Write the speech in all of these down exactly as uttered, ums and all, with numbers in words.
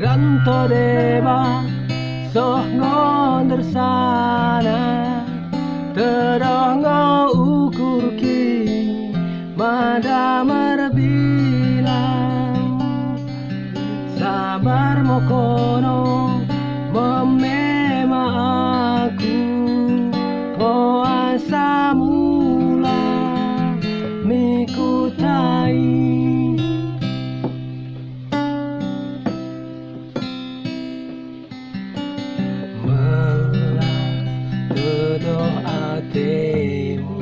Ranta deba soh ngo ndersana, teddoh ngo ukurki mada merbilang. Sabar mo kono, meme ma aku, oasa mula mi kuta i. Mella teddoh atemu,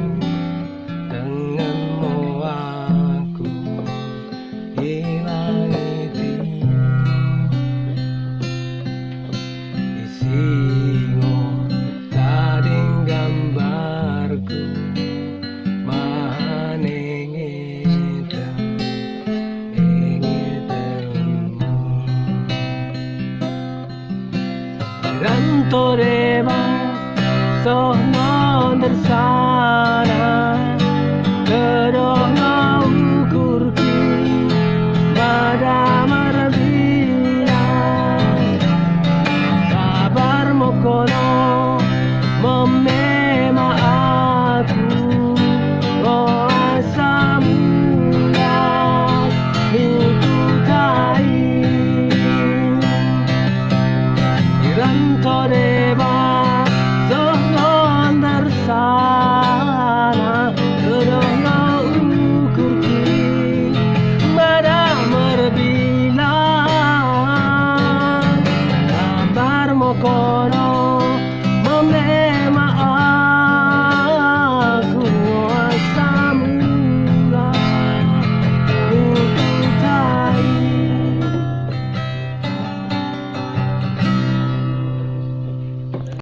tengen mo aku i langit i. Isi ngo tading gambarku, mahan ingeten, ingetenmu. Ranta deba soh ngo ndersana,